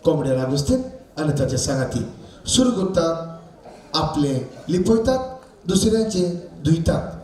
कोंबड्या आगोस्तीन आनी ताचे सांगाती सुरू करतात, आपले लिपयतात, दुसऱ्याचे धुयतात.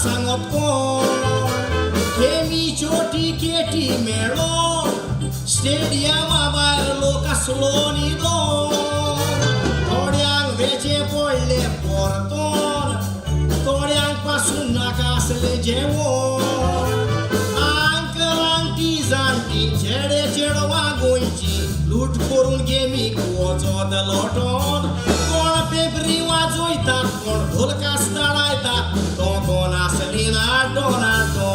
सांगत कोण गेमीच्यो टिकेटी मेळोन स्टेडियमा भायर लोक आसलो न्हिदोन थोड्यांक वेचें पडलें परतोन थोड्यांक पासून नाका आसलें जेवण अंकल आंटी जाणटी चेडे चेडवां गोंयची लूट करून गेमीक वचत लोटोन कोण पेपरी वाजयतात कोण ढोलकास दाळायता तो कोण आसली ना डोनाटो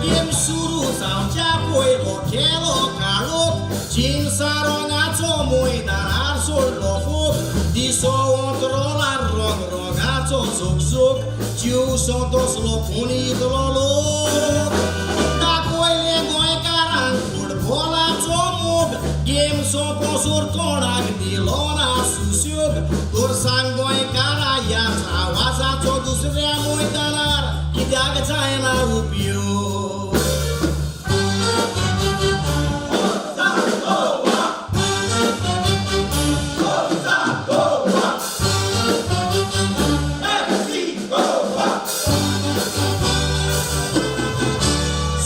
गेम सुरू जावच्या पयलो केलो काळोख जिन्सा रंगाचो मैदानार सोडलो फोग दिसो अंतरोलार रंग रंगाचो झुकझूक जीव सोंतोसलो पूण इतलो लोक दाखयलें गोंयकारांक फुटबॉलाचो मोग गेम सोंपोसर कोणाक दिलो ना सुशेग तर सांग गोंयकारा ह्याच आवाजाचो दुसऱ्या मैदानार कित्याक जायना उपयोग.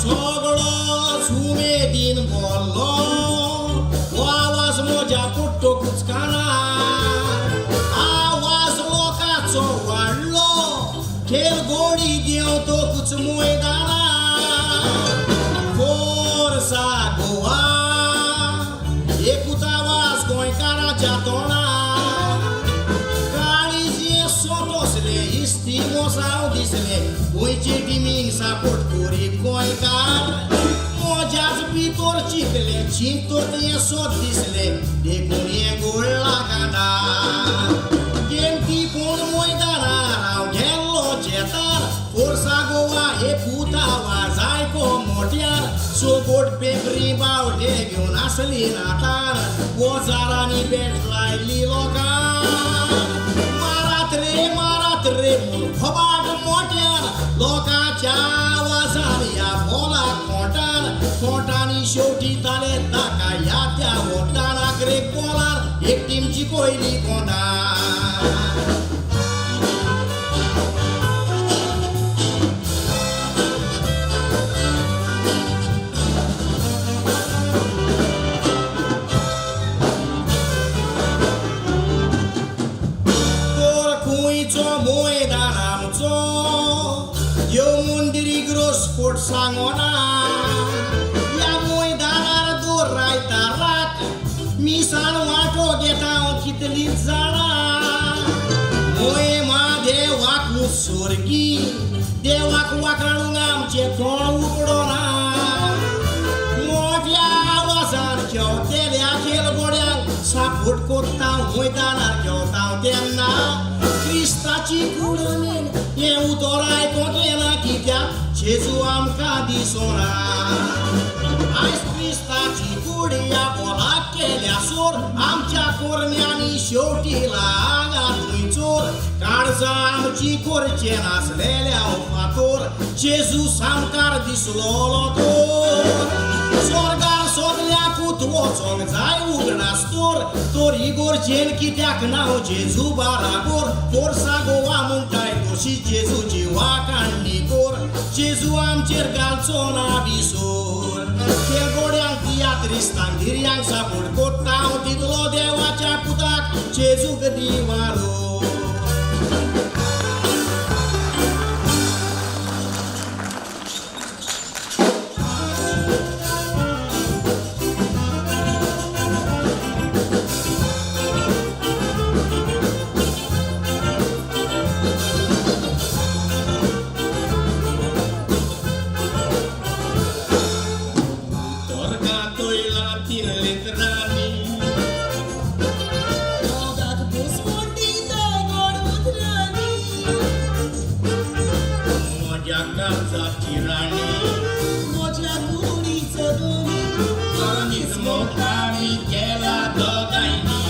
सगळोच उमेदीन बोल्लो हो आवाज म्हज्या पडटकूच कानार आवाज लोकाचो वाडलो खेळ गोडी देंवतकूच मैदानार फोर्सा गोवा एकूच आवाज गोंयकाराच्या तोंडार काळीज सोंतोसलें इस्तिमोसांव दिसलें गोंयचे टिमीक सपोर्ट करी गोंयकार म्हज्याच भितर चिंतलें चिंतत हें सोद दिसलें देखून हें गोळ्ळा कानार गेम ती पूण मैदानार हांव गेल्लो शेतार फोर्सा गोवा एकूच आवाज आयको मोट्यार सोगोट पेपरी बावटे घेवन आसली नातार वजारांनी बेट लायली लोकांक मारात रे म्हूण फोबाट मोट्यान लोकांच्या आवाजान ह्या बोलाक खोंटान खोंटांनी शेवटी ताले ताका ह्या त्या वोटान आखरेक बोलार एक टीम जिखयली कोणाक. मैदान आमचो यो मुंदिरी ग्रोसफोट सांगोना ह्या मैदानार दोरायता रात मिसान वांटो घेता हांव कितलींच जाणां मोयमा देवाक सोर्गी देवाक वाखाणूंक आमचें तोंड उगडोना मोट्या आवाजान खेवतेल्या खेळगड्यांक सपोर्ट कोत्ता मैदानार घेवता तेन्ना क्रिस्ताची कुडणीन हें उतर आयकोंक येना कित्याक जेजू आमकां दिसोना आयज क्रिस्ताची कुडी ह्या बोलाक केल्या सोर आमच्या कोरण्यांनी शेवटी लागा थंय चोर काळजां आमची करचें नासलेल्या फातोर जेजू सामकार दिसलोलो तोर स्वर्गार सगल्याकूच वचोंक जाय उगडास तोर तोरी गोरजेन कित्याक नांव जेजू बाराबोर फोर्सा गोवा म्हणटाय तशी जेजूची वाखाणणी कोर जेजू आमचेर घालचो ना विसोर खेळगड्यांक तियात्रिस्तांक धिरयांक सपोर्ट कोत्ता हांव तितलो देवाच्या पुताक जेजूक दिवालो. काळजाची राणी म्हज्या कुडीचो धनी मनीस मोग आमी केला दोगांयनी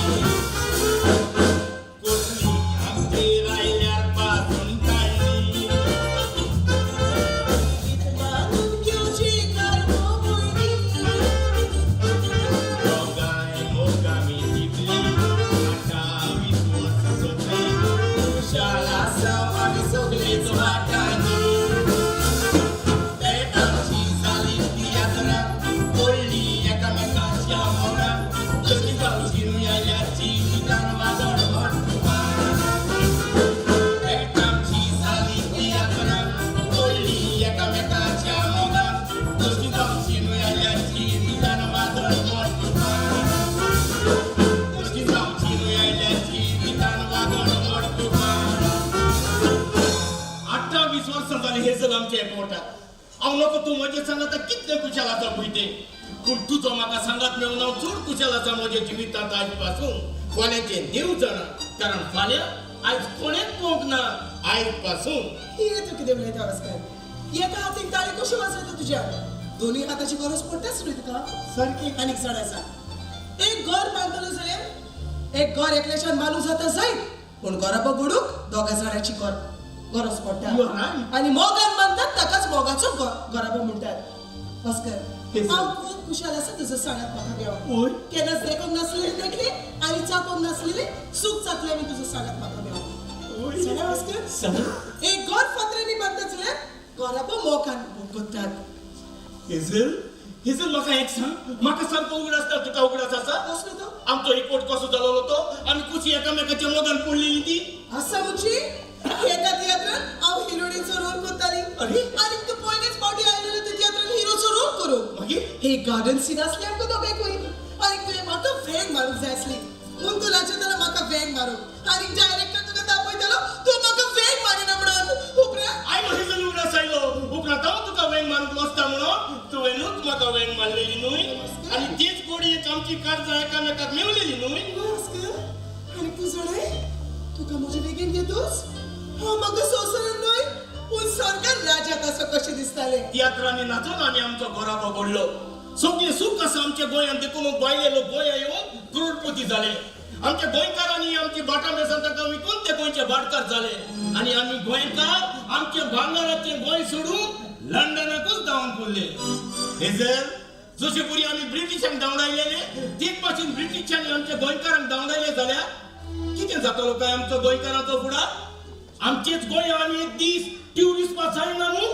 कोंकणी आमचेर आयल्यार पासून काडली बांदून घेवची कर्म पयलीं दोगांय मोग आमी जिखली 28 वर्सां सोंपली खुशाल आसा आमी सगळेच वाटांनी पेटांची जाली तियात्रां पडली एकामेकाच्या मोगान तशी जावची न्हय आयल्या जिवितान वादळ वाडटुपान पेटांची जाली तियात्रां पडली एकामेकाच्या मोगान तशी जावची न्हय आयल्या जिवितान वादळ वाडटुपान तशी जावची न्हय आयल्या जिवितान वादळ वाडटुपान 28 वर्सां जाली हेजल आमच्या पोटात. हांव नको तूं म्हजें सांगात कितलें कुशाल आसा पळय तें, पूण तुजो म्हाका सांगात मेळून हांव चड कुशाल आसा म्हज्या जिवितांत आयज पासून. फाल्यांचें देव जाणा, कारण फाल्यां आयज कोणेंच पळोवंक ना आयज पासून. हे तूं कितें उलयता भास्कर? एका हातीन ताळी कशी वाजयता तुज्या? दोनूय हाताची गरज पडटाच न्हय तुका. सारकें. आनीक चड आसा, एक घर बांदतलो जाल्यार एक घर एकल्याच्यान बांदूंक जाता जायत, पूण घराबो घडूंक दोगा जाणांची गरज पडटा. You are right. आनी मोगान बांदतात ताकाच मोगाचो घराबो म्हणटात. भास्कर, हांव खूब खुशाल आसा तुजो सांगात म्हाका मेळोन. ओय. केन्नाच देखूंक नासलेले देखले आनी चाकोंक नासलेले सूख चाकले आमी तुजो सांगात म्हाका मेळोन. जाणा भास्कर, एक घर फातरांनी बांदतात जाल्यार घराबो मोगान करतात. हेजल, हेजल, म्हाका एक सांग, म्हाका सामको उगडास ना, तुका उगडास आसा? कसलो तो? आमचो रिपोर्ट कसो जालोलो तो, आमी कुशी एकामेकाच्या मोगान पडलेली ती. आसा म्हणजे एका तियात्रान हांव हिरोडीचो रोल करताली. अरे? आनी तूं पयलेच फावटी आयलेलो ते तियात्रान हिरोचो रोल करूंक. मागीर? हे गार्डन सीन आसलें आमकां दोगांयकूय आनी तुवें म्हाका वेंग मारूंक जाय आसली म्हूण तूं नाचयतालो म्हाका वेंग मारूंक आनी डायरेक्टर तुका दाखयतालो तूं म्हाका वेंग मारिना म्हणून. उपरांत आयलो हेजल, उगडास आयलो. उपरांत हांव तुका वेंग मारूंक वचता म्हणून तुवेंनूच म्हाका वेंग मारलेली न्हय, आनी तीच गोडयेक आमची काळजां एकामेकाक मेवलेली न्हय. भास्कर, आनी तूं जाणाय, तुका म्हजे बेगीन घेतूच हांव म्हाका संवसारान न्हय पूण स्वर्गान राजाक असो कशें दिसतालें. तियात्रांनी नाचून आमी आमचो घराबो घडलो. सगळें सूख आसा आमच्या गोंयांत, देखून भायले लोक गोंया येवन करोडपती जाले. आमच्या गोंयकारांनी आमची भाटां बेसां तांकां विकून ते गोंयचे भाटकार जाले, आनी आमी गोंयकार आमच्या भांगराचें गोंय सोडून लंडनाकूच धांवन पडले. हेजल, जशे पुरी आमी ब्रिटिशांक धांवडायलेले तीच भाशेन ब्रिटिशांनी आमच्या गोंयकारांक धांवडायले जाल्यार कितें जातलो काय आमचो गोंयकारांचो फुडार? आमचेच गोंय आमी एक दीस ट्युरिस्ट जायना न्हू.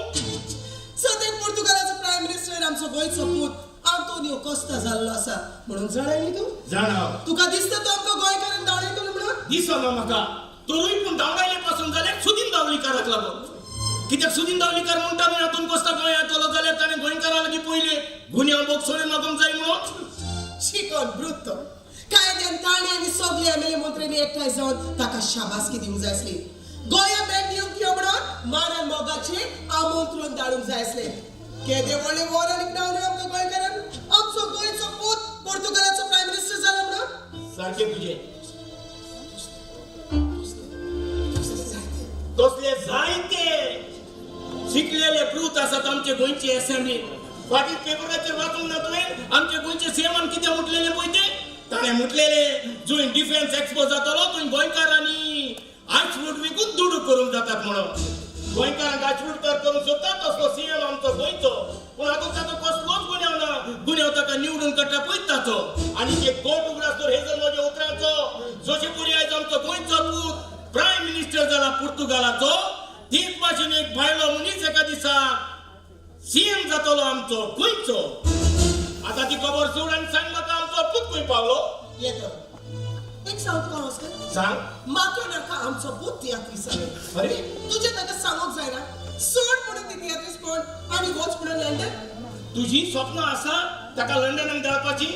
सद्याक पुर्तुगालाचो प्रायम मिनिस्टर आमचो गोंयचो पूत आंतोनियो कोस्ता जाल्लो आसा म्हणून जाणाय न्ही तूं? जाणा. तुका दिसता तो आमकां गोंयकारांक धांवडायतलो म्हणून? दिसना म्हाका तरूय, पूण धांवडायले पासून जाल्यार सुदीन दावलीकाराक लागून. कित्याक सुदीन दावलीकार म्हणटा न्हय हातून कोस्ता गोंयांत येतलो जाल्यार ताणें गोंयकारां लागीं पयले गुन्यांव बोगसोडे मागूंक जाय म्हणून. शिकोन वृत्त कायद्यान ताणें आनी सगळे एमएलए मंत्र्यांनी एकठांय जावन ताका शाबासकी दिवंक जाय आसली. गोंया बँक दिवंक यो म्हणून मानान मोगाचें आमंत्रण धाडूंक जाय आसलें. केदें व्हडलें वॉर आनीक नांव न्हय आमकां गोंयकारांक, आमचो गोंयचो पूत पुर्तुगालाचो प्रायम मिनिस्टर जाला म्हणून. सारकें तुजें. तसले जायते शिकलेले पूत आसात आमचे गोंयचे असेंब्लीत. फाटीं पेपराचेर वाचूंक ना तुवें आमचे गोंयचे सीएमान कितें म्हटलेलें पळय तें? ताणें म्हटलेलें जंय डिफेन्स एक्सपो जातलो थंय गोंयकारांनी आयस फ्रूट विकून दुडू करूंक जातात म्हणून. गोंयकारांक आयस फ्रूट करूंक सोदता तसलो सीएम आमचो गोंयचो. पूण आतां ताचो कसलोच गुन्यांव ना. गुन्यांव ताका निवडून काडटा पळय ताचो. आनी ते कोट उगडास तर हेजल म्हज्या उतरांचो, जशे पुरी आयज आमचो गोंयचो पूत प्रायम मिनिस्टर जाला पुर्तुगालाचो, तीच भाशेन एक भायलो मनीस एका दिसा सीएम जातलो आमचो गोंयचो. आतां ती खबर सोड आनी सांग म्हाका आमचो पूत खंय पावलो? येतो एक सांग तुका भास्कर. सांग. म्हाका नाका आमचो पूत तियात्रीस जालो. अरे? तुजें ताका सांगूंक जायना सोड म्हणून ती तियात्रीस पण आनी वच म्हणून लंडन. तुजी स्वप्न आसा ताका लंडनाक धाडपाची?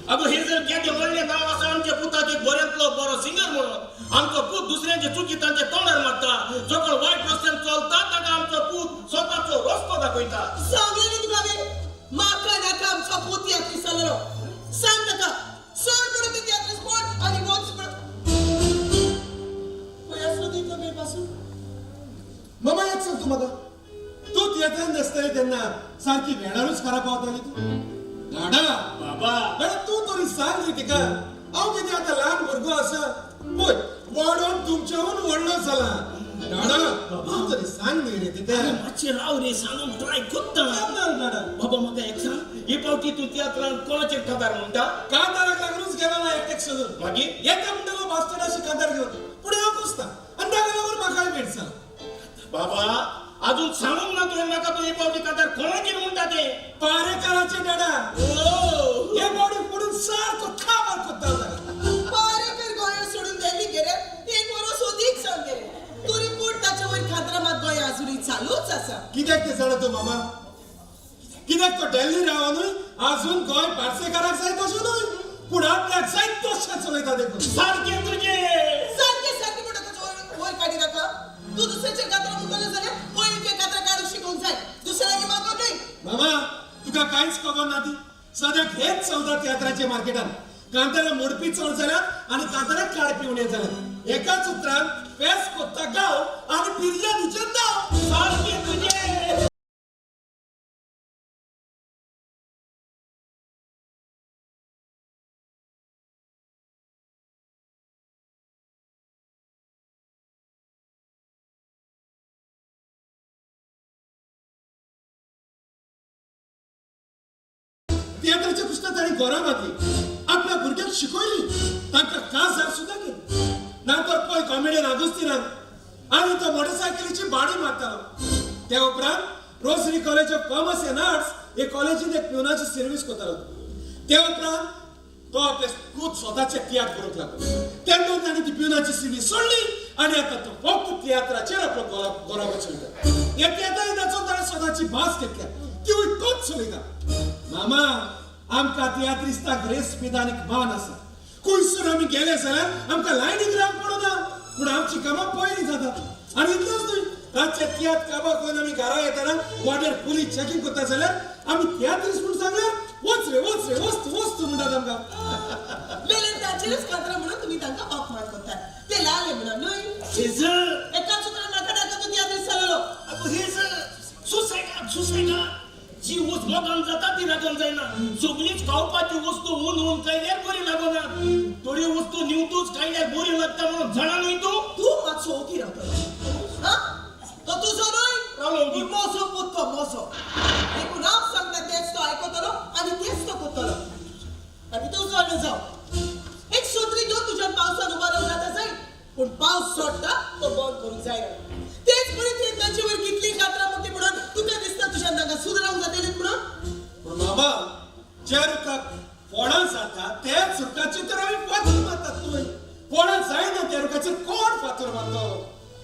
अगो हेजल, केदें व्हडलें नांव आसा आमच्या पुताचें, बऱ्यांतलो बरो सिंगर म्हणून. आमचो पूत दुसऱ्यांचे चुकी तांच्या तोंडार मारता. जो कोण वायट रस्त्यान चलता ताका आमचो पूत स्वताचो रस्तो दाखयता. सांगलें न्ही तुका हांवें, म्हाका नाका आमचो पूत तियात्रीस जालेलो. सांग ताका सोड म्हणून ती तियात्रीस पण आनी वच म्हणून. खंय आसलो तूं इतलो वेळ पासून? मामा, एक सांग तूं म्हाका, तूं तियात्रान नासताली तेन्ना सारकी वेळारूच घरा पावताली तूं. लाडा बाबा अरे तूं तरी सांग रे तिका. हांव कितें आतां ल्हान भुरगो आसा पळय, वाडोन तुमच्याहून व्हडलो जाला. डाडा तूं तरी सांग न्ही रे तिका. अरे मातशें राव रे, सांगूंक ट्राय कोत्ता. सांग ना डाडा. बाबा म्हाका एक सांग, हे फावटी तूं तियात्रान कोणाचेर कातार म्हणटा? कांताराक लागूनच गेलो ना एकटेक सोदून. मागीर? येता म्हणटलो बास्टर्ड अशी कांतार घेवन, पूण येवंक वचता आनी ताका लागून म्हाकाय वेळ जाला. बाबा अजून सांगूंक ना तुवें म्हाका तूं हे फावटी कातार कोणाचेर म्हणटा तें. पारेकाराचे डाडा. ओ हे बॉडी पडून सारको खाबार कोत्ता ताका. पारेकर गोंय सोडून दिल्ली गेले एक वरोस अदीक जावन गेले, तरी पूण ताचे वयर खातरां मात गोंय आजुनूय चालूच आसा. कित्याक ते जाणा तूं मामा? कित्याक तो दिल्ली रावनूय अजून गोंय पार्सेकाराक जाय तशें न्हय, पूण आपल्याक जाय तशें चलयता देखून. सारकें तुजें. सारकें सारकें म्हणटकच वयर वयर काडी नाका. तूं दुसऱ्याचेर कातरां म्हणटलो जाल्यार पयलीं तुवें कातरां काडूंक शिकूंक जाय, दुसऱ्या लागीं मागप न्हय. मामा तुका कांयच खबर ना ती. सद्याक हेच चलता तियात्राच्या मार्केटान. कांतारां मोडपी चड जाल्यात आनी कांतारां काडपी उणें जाल्यात. एकाच उतरान पेस कोत्ता गांव आनी पिरयानीचें नांव. सारकें तुजें. तियात्राच्या पुस्तक ताणें घरा घातली, आपल्या भुरग्यांक शिकयली, तांकां काजार सुद्दां केली. ना तर पळय कॉमेडियन आगुस्तिनान आनी तो मोटरसायकलीची बाडी मारतालो. त्या उपरांत Rosary college of commerce and arts हे कॉलेजींत एक प्युनाची सर्वीस करतालो. त्या उपरांत तो आपले खूद स्वताचे तियात्र करूंक लागलो. तेन्ना ताणें ती प्युनाची सर्वीस सोडली आनी आतां तो फक्त तियात्राचेर आपलो गोरावो चलयता. ह्या तियात्रांत वचून ताणें स्वताची भास घेतल्या, तिवूय तोच चलयता. मामा आमकां तियात्रिस्ताक रेस्पेद आनी मान आसा. खंयसर आमी गेले जाल्यार आमकां लायनीक रावंक पडना, पूण आमची कामां पयलीं जातात. आनी इतलेंच न्हय, रातचे तियात्र काबार करून आमी घरा येतना वाटेर पुलीस चॅकींग करता जाल्यार आमी तियात्रिस्त म्हूण सांगल्यार वच रे वच रे वच वच म्हणटात आमकां. वेल्यान ताचेरच कातरां म्हणून तुमी तांकां अपमान करतात. ते लाले म्हणून न्हय. हेजल एकाच उतरान नाका नाका तूं तियात्रीस्त जालेलो. अगो हेजल, सुसेगाद सुसेगाद. जी वस्त मोगान जाता ती लागून जायना. सगळीच खावपाची वस्तू हून हून खायल्यार बरी लागना, थोडी वस्तू निवतूच खायल्यार बरी लागता म्हणून जाणा न्हय तूं. तूं मातसो ओगी रावतलो. हा, तो तुजो न्हय, रावलो ओगी. पूण मोजो पूत तो मोजो. देखून हांव सांगता तेंच तो आयकतलो आनी तेंच तो करतलो. आनी तूं जाणा जाव, एक सत्री घेवन तुज्यान पावसान उबो रावंक जाता जायत, पूण पावस सोडटा तो बंद करूंक जायना. तेच परी तुवें तांचे वयर कितलीं कातरां मोडली म्हणून तुका दिसता तुज्यान तांकां सुदरावंक जातलें म्हणून? पूण मामा ज्या रुखाक फोडां जाता त्याच रुखाचेर तर आमी फातर मारतात न्हय. फोडां जायना त्या रुखाचेर कोण फातर मारतलो?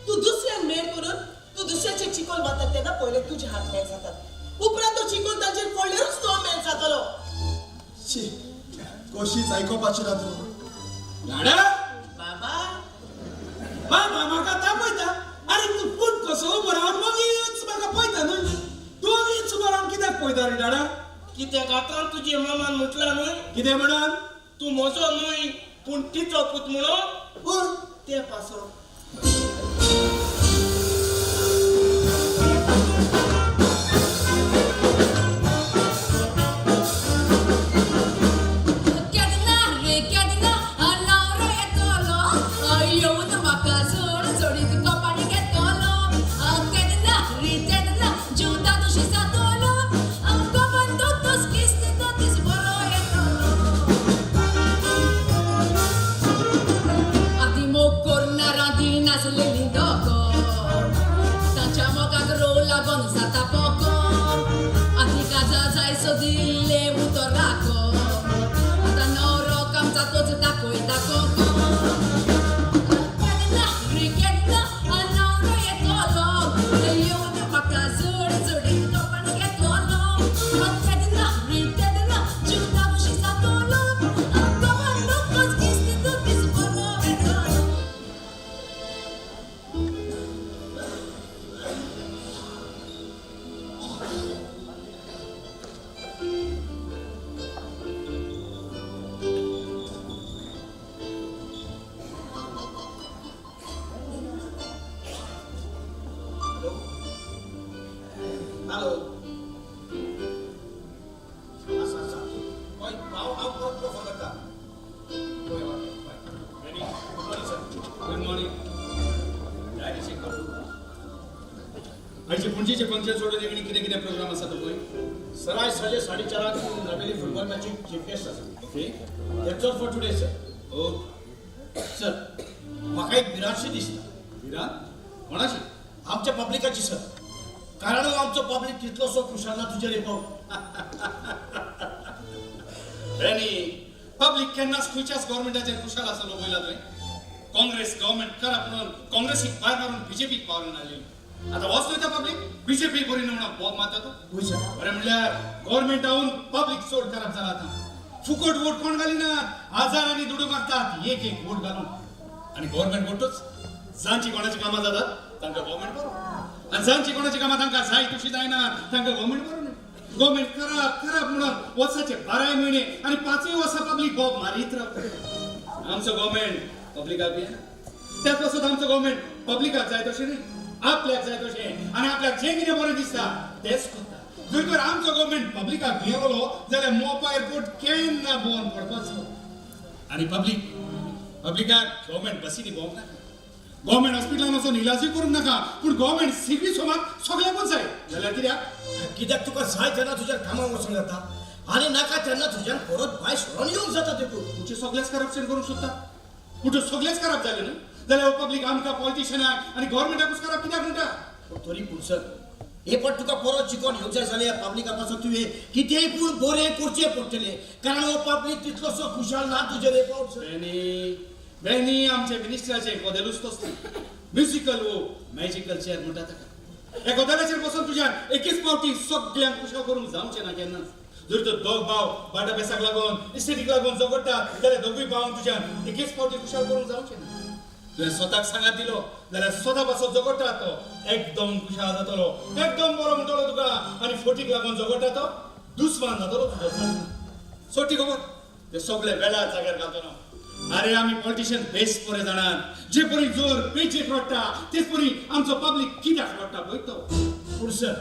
तूं दुसऱ्यान मेळ करून तूं दुसऱ्याचेर चिकोल मारता तेन्ना पयले तुजे हात मेळ जातात, उपरांत तो चिकोल तांचेर पडल्यारूच तो मेळ जातलो. शी, कशीच आयकोपाची ना तूं. लाडा बाबा मामा म्हाका तापयता आनी तूं पूत कसो उबो रावन मागीरच म्हाका पळयता न्हय. तूं वगीच उबो रावन कित्याक पळयता रे डाडा? कित्याक आतां तुजे मामान म्हटलां न्हय, कितें म्हणून? तूं म्हजो न्हय पूण तिचो पूत म्हणून. हय. ते पासो. केन्ना रे केन्ना नवरो येतलो, येवन म्हाका जोड जोडीत कपाट घेतलो. केन्ना रे तेन्ना जिवता तुशी जातलो, कबन दोतोस किस्त दोतीस बरो येतलो. आदी मोग करणार आदी नासलेली दोगो, तांच्या मोगाक रोव लागोन जाता पोको. आदी काजा जाय सदिल्ले उतराको, आतां नवरो कामचा तोच दाखयता कोको. केन्ना रे केन्ना नवरो येतलो, येवन म्हाका जोड जोडीत कपण घेतलो. तेन्ना रे तेन्ना जिवता खुशी जातलो, कमन लोकच किस्त दोतीस बरो येतलो. हॅलो आसा आसा हय हांव हांव परत तुका फोन करता. हय हय ready. Good morning sir. Good morning. Diary check करू. आयचे पणजेचे फंक्शन सोडून इवनिंग कितें कितें प्रोग्राम आसा तो पळय. सर आयज सांजे 4:30 नावेली फुटबॉल मॅचीक चीफ गेस्ट आसा. Okay. That's all for today sir. Oh sir म्हाका एक भिरांतशी दिसता. भिरांत कोणाची? आमच्या पब्लिकाची सर. कारण हो आमचो पब्लीक तितलोसो खुशाल ना तुजेर एक फावट. आनी पब्लीक केन्नाच खंयच्याच गव्हर्मेंटाचेर खुशाल आसलो पळयला तुवें? काँग्रेस गव्हर्मेंट करप म्हणून काँग्रेसीक भायर मारून बीजेपीक पावरून आयलेली. आतां वच न्हय पब्लीक बीजेपी बरी न्हय म्हणून बोब मारता तो. हय सर. बरें म्हणल्यार गव्हर्मेंटाहून पब्लीक चड खराब जाला आतां. फुकट वोट कोण घालिनात, हजारांनी दुडू मागतात एक एक वोट घालून. आनी गव्हर्मेंट वोटूच जांची कोणाची कामां जातात तांकां गव्हर्मेंट बरो, आनी जांची कोणाची कामां तांकां जाय तशी जायना तांकां गव्हर्मेंट बरो न्हय. गव्हर्मेंट खराब खराब म्हणून वर्साचे 12 म्हयने आनी 5 वर्सां पब्लीक बोब मारीत रावता. आमचो गव्हर्मेंट पब्लिकाक भियेना, त्याच पासत आमचो गव्हर्मेंट पब्लिकाक जाय तशें न्हय, आपल्याक जाय तशें आनी आपल्याक जें कितें बरें दिसता तेंच करता. जर तर आमचो गव्हर्मेंट पब्लिकाक भियेलो जाल्यार मोपा एअरपोर्ट केन्ना बंद पडपाचो. आनी पब्लीक पब्लिकाक गव्हर्मेंट बसींनी भोंवंक नाका, गव्हर्मेंट हॉस्पिटलान वचून इलाजूय करूंक नाका, पूण गव्हर्मेंट सर्वीस मात सगळ्यांकूच जाय. जाल्यार कित्याक? कित्याक तुका जाय तेन्ना तुज्या कामाक वचूंक जाता आनी नाका तेन्ना तुज्यान परत भायर सरून येवंक जाता. देखून तुमचें सगळेंच करप्शन करूंक सोदता, पूण सगळेंच खराब जालें न्हय जाल्यार पब्लीक आमकां पॉलिटिशनाक आनी गव्हर्मेंटाकूच खराब कित्याक म्हणटा? तरी पूण सर हे पण तुका परत शिकोवन येवंक जाय जाल्यार पब्लिका पासून तुवें कितेंय पूण बरें करचें पडटलें. कारण हो पब्लीक तितलोसो खुशाल ना तुजेर एक फावट सर. बेनी बेनी आमच्या मिनिस्टराचें कदेलूच तसलें, म्युजिकल वो मॅजिकल चेअर म्हणटा ताका. ह्या कदेलाचेर बसून तुज्यान एकेच फावटी सगल्यांक खुशाल करूंक जावचें ना केन्नाच. जर तर दोग भाव बाटा बेसाक लागून इस्टेटीक लागून झगडटा जाल्यार दोगूय भावांक तुज्यान एकेच फावटी खुशाल करूंक जावचें ना. तुवें स्वताक सांगात दिलो जाल्यार स्वता पासत झगडटा तो एकदम खुशाल जातलो, एकदम बरो म्हणटलो तुका, आनी फोटीक लागून झगडटा तो दुस्मान जातलो तुजो. सोटी खबर ते सगळे वेळार जाग्यार घालतलो. अरे आमी पॉलिटिशियन बेस बरे जाणात, जे परी जोर पेचेक रडटा तेच परी आमचो पब्लीक कित्याक रडटा पळय तो. पूण सर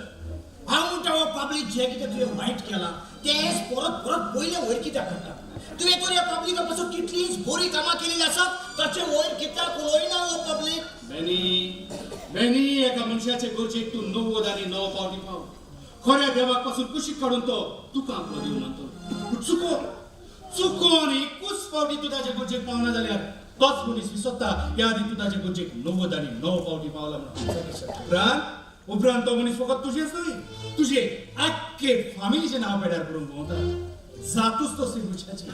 हांव म्हणटा हो पब्लीक जें कितें तुवें वायट केलां तेंच परत परत पयलें वयर कित्याक काडटा? तुवें तर ह्या पब्लिका पासून कितलींच बरीं कामां केल्लीं आसात ताचे वयर कित्याक उलयना हो पब्लीक? बेनी बेनी एका मनशाचे गरजेक तूं 99 फावटी पाव, खऱ्या देवाक पासून कुशीक काडून तो तुका आपलो देव मानतलो. पूण चुकोन चुकोन एकूच फावटी तूं ताचे गरजेक पावना जाल्यार तोच मनीस विसरता ह्या आदी तूं ताचे गरजेक 99 फावटी पावला म्हणून. उपरांत तो मनीस फकत तुजेच न्हय तुजे आख्खे फामिलीचें नांव पेड्यार करूंक भोंवता, जातूच तसली मनशाची.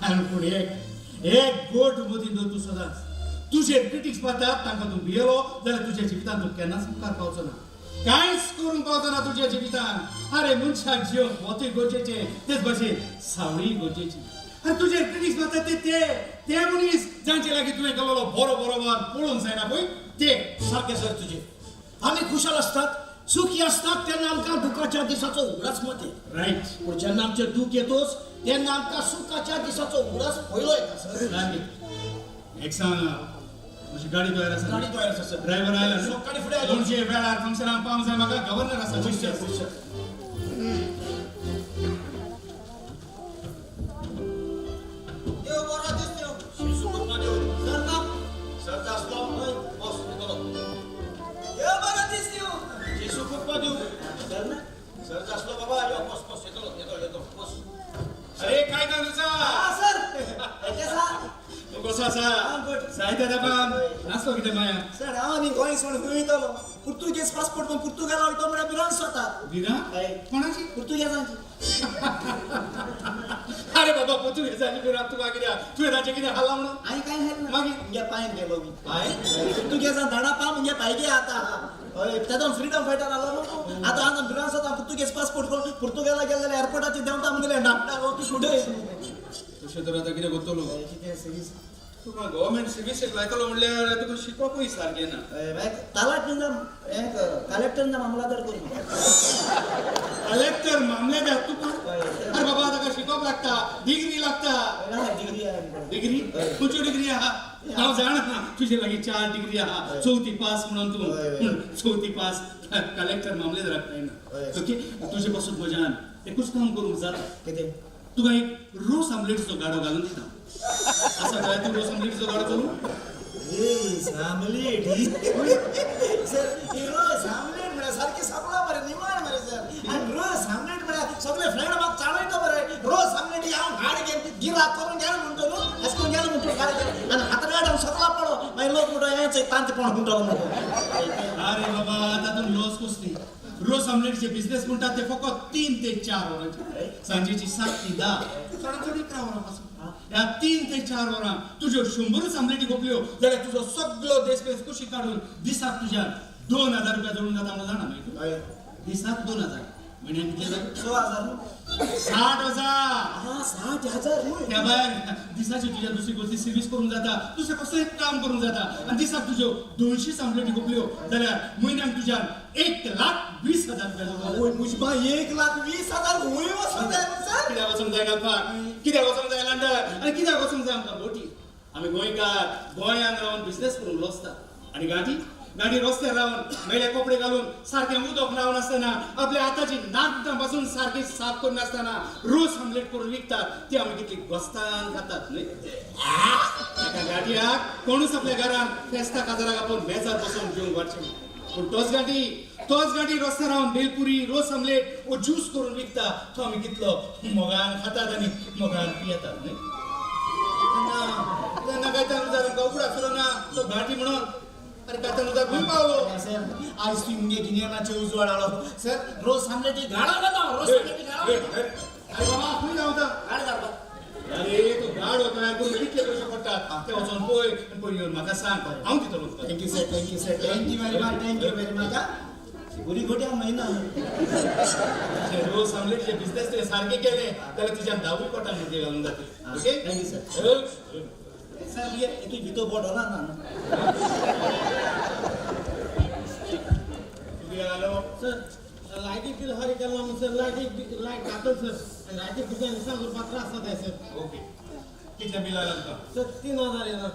आनी पूण एक एक गोट मदीं दवर तूं सदांच, तुजेर क्रिटिक्स मारतात तांकां तूं भियेलो जाल्यार तुज्या जिवितांत तूं केन्नाच मुखार पावचो ना, कांयच करूंक पावचो ना तुज्या जिवितांत. अरे मनशाक जिवंक वतूय गरजेचें, तेच भाशेन सावळीय गरजेची. आनी तुजेर क्रिटिक्स मारतात ते ते ते मनीस जांचे लागीं तुवें केलेलो बरो बरोबर पळोवंक जायना पळय ते. सारकें सर तुजें. आमी खुशाल आसतात सुखी आसतात तेन्ना आमकां दुखाच्या दिसाचो उगडास मात येता. रायट. पूण जेन्ना आमचें दूख येतोच तेन्ना आमकां सुखाच्या दिसाचो उगडास पयलो येता सर. सारकें. एक सांग, म्हजी गाडी तयार आसा? गाडी तयार आसा सर. ड्रायव्हर आयला? सकाळीं फुडें आयलो. पणजे वेळार फंक्शनाक पावंक जाय म्हाका, गव्हर्नर आसा. हय सर, हय सर. देव बरो दीस दिवं. शिसू कुटमा देव. सर ना. सर आसलो बस येतलो. देव बरो दीस दिवं. जेसू कुटमा देव. सर ना. सर आसलो बाबा यो बस बस येतलो येतलो येतो बस. अरे काय काम तुझा? हा सर. कसा? तूं कसो आसा? हांव गुड. जायत्या तेंपान नासलो कितें माया. सर हांव आनी गोंय सोडून खंय वयतलो? पुर्तुगेज पासपोर्ट घेवन पुर्तुगाला वयतो म्हळ्यार भिरांत स्वता. भिरांत? हय. कोणाची? पुर्तुगेजांची. अरे बाबा पुर्तुगेजांची भिरांत तुका कित्याक? तुवें तांचें कितें खालां म्हणून? हांवें कांय खालें ना. मागीर? मुगे पांयन गेलो मी. पांय? पुर्तुगेजान धाडा पा मुगे पांय गे आतां. हय तेदोन फ्रिडम फायटर आलो न्हू. आतां आतां भिरांत स्वता पुर्तुगेज पासपोर्ट घेवन पुर्तुगाला गेले जाल्यार एअरपोर्टाचेर देंवता मुगेले धाडटा उडय. तशें तर आतां कितें करतलो? कितें सर्वीस? तुका गव्हर्मेंट सर्विसेक लायतलो म्हणल्यार तुका शिकपाकूय सारकें ना. तालाट हें कलेक्टर मामलादार करूं. कलेक्टर मामलेदार तुका? अरे बाबा ताका शिकप लागता, डिग्री लागता. डिग्री आहा. डिग्री? खंयच्यो डिग्री आहा? हांव जाणा तुजे लागीं 4 डिग्री आहा, चवथी पास म्हणून तूं, पूण चवथी पास कलेक्टर मामलेदाराक मेळना. ओके, तुजे पासून म्हज्यान एकूच काम करूंक जाता. कितें? तुका एक रोस आमलेटीचो गाडो घालून दिता. आसा काय तूं रोस आमलेटीचो गाडो करूं? रोस आमलेट सर, रोस आमलेट म्हळ्यार सारकें सापळा मरे, निवाळ मरे सर. आनी रोस आमलेट म्हळ्यार सगळे फ्रेंड म्हाका चाळयता मरे. रोस आमलेट हांव गाडी घेवन गिराक करून गेलो म्हणटलो न्हू, अशें करून गेलो म्हणटलो गाडी घेवन आनी हातार गाडी सगळो पडो, मागीर लोक म्हणटो हें तांचे पण म्हणटलो म्हणटो. अरे बाबा, तातूंत लॉस कसली? रोस आमलेटीचे बिझनेस म्हणटात ते फकत 3 ते 4 वरांचे, सांजेची 7 ते 10, चडात चड 11 वरां पासून. ह्या 3 ते 4 वरां तुज्यो 100 आमलेटी खोपल्यो जाल्यार तुजो सगलो देश पेस कुशी काडून दिसाक तुज्या 2000 रुपया जोडून जाता म्हणून जाणा मागीर. दिसाक 2000, म्हयन्याक कितले जाता? 6,000. 60,000. 60,000. त्या भायर दिसाची तुज्या दुसरी कसली सर्वीस करूंक जाता, दुसरें कसलें काम करूंक जाता. आनी दिसाक तुज्यो 200 आमलेटी खोपल्यो जाल्यार म्हयन्याक तुज्यान 1,20,000 रुपया जोडून जाता. मुजबा 1,20,000 वयर वचूंक जाय सर. कित्याक वचूंक जाय गल्फाक, कित्याक वचूंक जाय लंडन, आनी कित्याक वचूंक जाय आमकां बोटी? आमी गोंयकार गोंयांत रावन बिझनेस करूंक लजता. आनी गांठी गांठी रस्त्यार रावन मेले कपडे घालून सारकें उदक लावन आसतना, आपल्या हाताची नाखटां पासून सारकी साफ करिनासतना रोस आमलेट करून विकतात, ती आमी कितली गोस्तान खातात न्हय? एका गांठयाक कोणूच आपल्या घरान फेस्ता काजाराक आपोवन मेजार बसोवन जेवंक वाडचें ना. पूण तोच गांठी रस्त्यार रावन भेलपुरी, रोस आमलेट वो ज्यूस करून विकता, तो आमी कितलो मोगान खातात आनी मोगान पियेतात न्हय? तेन्ना तेन्ना गायतान उजार आमकां उगडास उरना तो गांठी म्हणून. अरे गायतान उजार खंय पावलो? सर, आयज तुमी मुगे गिन्यानाचे उजवाड आलो सर. रोस आमलेटी गाडो घेता, रोस आमलेटी गाडो. अरे बाबा, खंय धांवता? गाडो धाडपा. अरे तो गाडो तयार करून कितले पयशे पडटात ते वचोन पळय आनी पळय येवन म्हाका सांग, हांव दितलो तुका. Thank you sir, thank you sir, thank you very much, thank you very much. बरी गोट्या म्हयना. रोस आमलेटचे बिझनेस तुवें सारके केले जाल्यार तुज्यान 10 कोटां मुगे घालून जातली. Okay, thank you sir. Sir, मुगे तूं भितर बोट ना ना. सर, लायटी बिल हरी केला म्हणून सर, लायटी लायट घातल सर, लायटी बिल दिसांक करपाक त्रास जाताय सर. ओके, कितलें बिल आयलां तुका? सर, 3000 येना.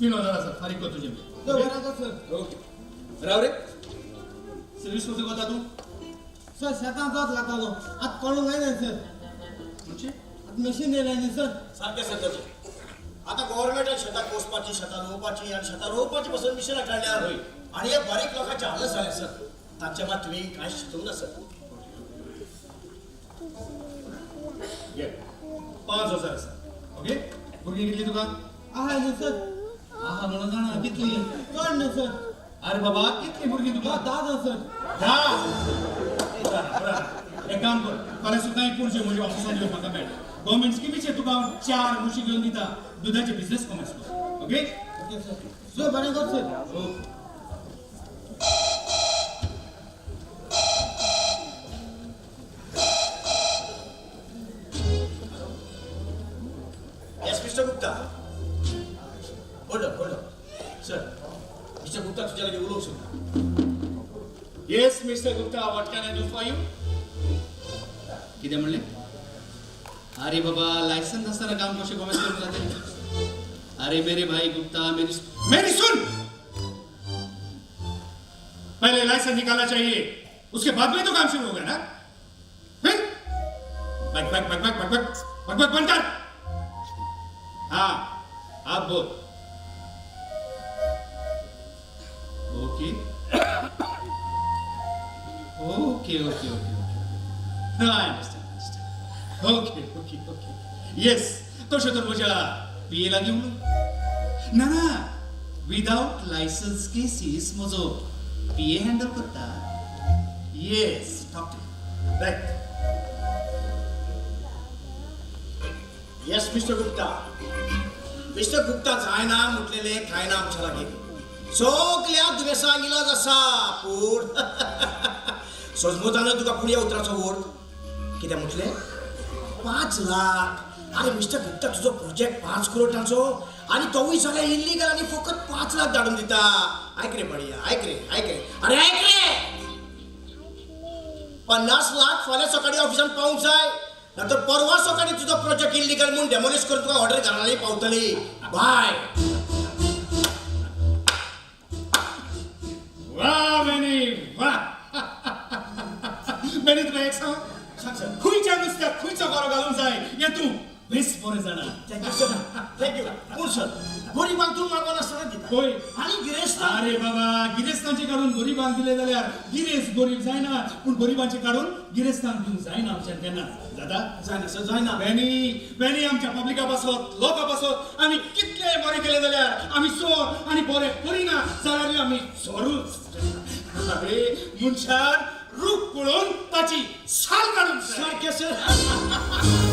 3000 आसा, फारीक कर तुजें बिल. सर, बरें आसा सर. ओके, राव रे, सर्वीस कसो करता तूं? सर, शेतां जात घातालो, आतां कळूंक जायना सर. म्हणजे आतां मशीन येयलें न्ही सर. सारकें सर ताचें. आतां गव्हर्मेंटान शेतां कोसपाची, शेतां रोवपाची आनी शेतां रोवपाची पसून मिशनां काडल्या. आनी हे बारीक लोकांचे हालत जाले सर. तांचे मात तुवें कांय चिंतूंक ना सर. घे 5000 आसा. ओके, भुरगीं कितली तुका? आहा न्ही सर. आहा म्हणून जाणा, कितली? चड न्ही सर. अरे बाबा, कितली भुरगीं तुका? 10 आसा सर. 10? एक काम कर, फाल्यां सुद्दां एक पुणजे म्हज्या ऑफिसान येवन म्हाका मेळ. गव्हर्मेंट स्किमीचेर तुका हांव 4 म्हशी घेवन दिता, दुदाचे बिझनेस कॉमर्स कर. ओके? Okay sir. सर, बरें कर sir. Okay. Yes mister Gupta. Hold on, hold on sir. Mister Gupta तुज्या लागीं उलोवंक सोदता. Yes mister Gupta, what can I do for you? कितें म्हणलें? अरे बाबा, लायसन्स आसतना काम कशें कॉमर्स करूंक जाता? अरे मेरे भाई गुप्ता, मेरी मेरी सुन, पहले लाइसेंस निकालना चाहिए, उसके बाद में तो काम शुरू होगा ना. फिर बक बक बक बक बक बक बक बक बंद कर. हाँ, आप बोल. Okay okay okay okay okay, I understand, understand. Okay okay okay, yes. तशें तर म्हज्या पी ए लागीं उलोय ना ना, विदावट लायसन्स केसीस म्हजो पी ए हँडल करता. Yes, talk to right. Yes mister Gupta. Mister Gupta जायना म्हटलेलें कांय ना आमच्या लागीं. सगल्या दुयेंसां इलाज आसा, पूण सजमोतान तुका पुढ्या उतराचो अर्थ कितें म्हटलें? 5 लाख. अरे मिस्टर गुप्ता, तुजो प्रोजेक्ट 5 करोटांचो आनी तोवूय जाल्यार इल्लीगल आनी फकत 5 लाख धाडून दिता. आयक रे बडिया, आयक रे, आयक रे, अरे आयक रे. 50 लाख फाल्यां सकाळीं ऑफिसान पावूंक जाय, ना तर परवा सकाळी तुजो प्रोजेक्ट इलिगल म्हूण डेमोलिश करून तुका ऑर्डर घराली पावतली. बाय. वा मॅनी वा. मॅनी, तुका एक सांग. सांग सर. खंयच्या नुस्त्याक खंयचो गरो घालूंक जाय हें तूं बेस बरें जाणा. Thank you sir, thank you. पूण सर, गरिबांक तूं मागोनासतना दिता होय. आनी गिरेस्तांक? अरे बाबा, गिरेस्तांचे काडून गरिबांक दिले जाल्यार गिरेस्त गरीब जायना, पूण गरिबांचे काडून गिरेस्तांक दिवंक जायना आमच्यान केन्ना. जाता? जायना सर, जायना. मॅनी, मॅनी, आमच्या पब्लिका पासत, लोकां पासत आमी कितले बरें केले जाल्यार आमी चोर, आनी बरें करिना जाल्यार आमी चोरूच. अरे, मनशान रूप पळोवन ताची साल काडूंक जाय. सारकें सर.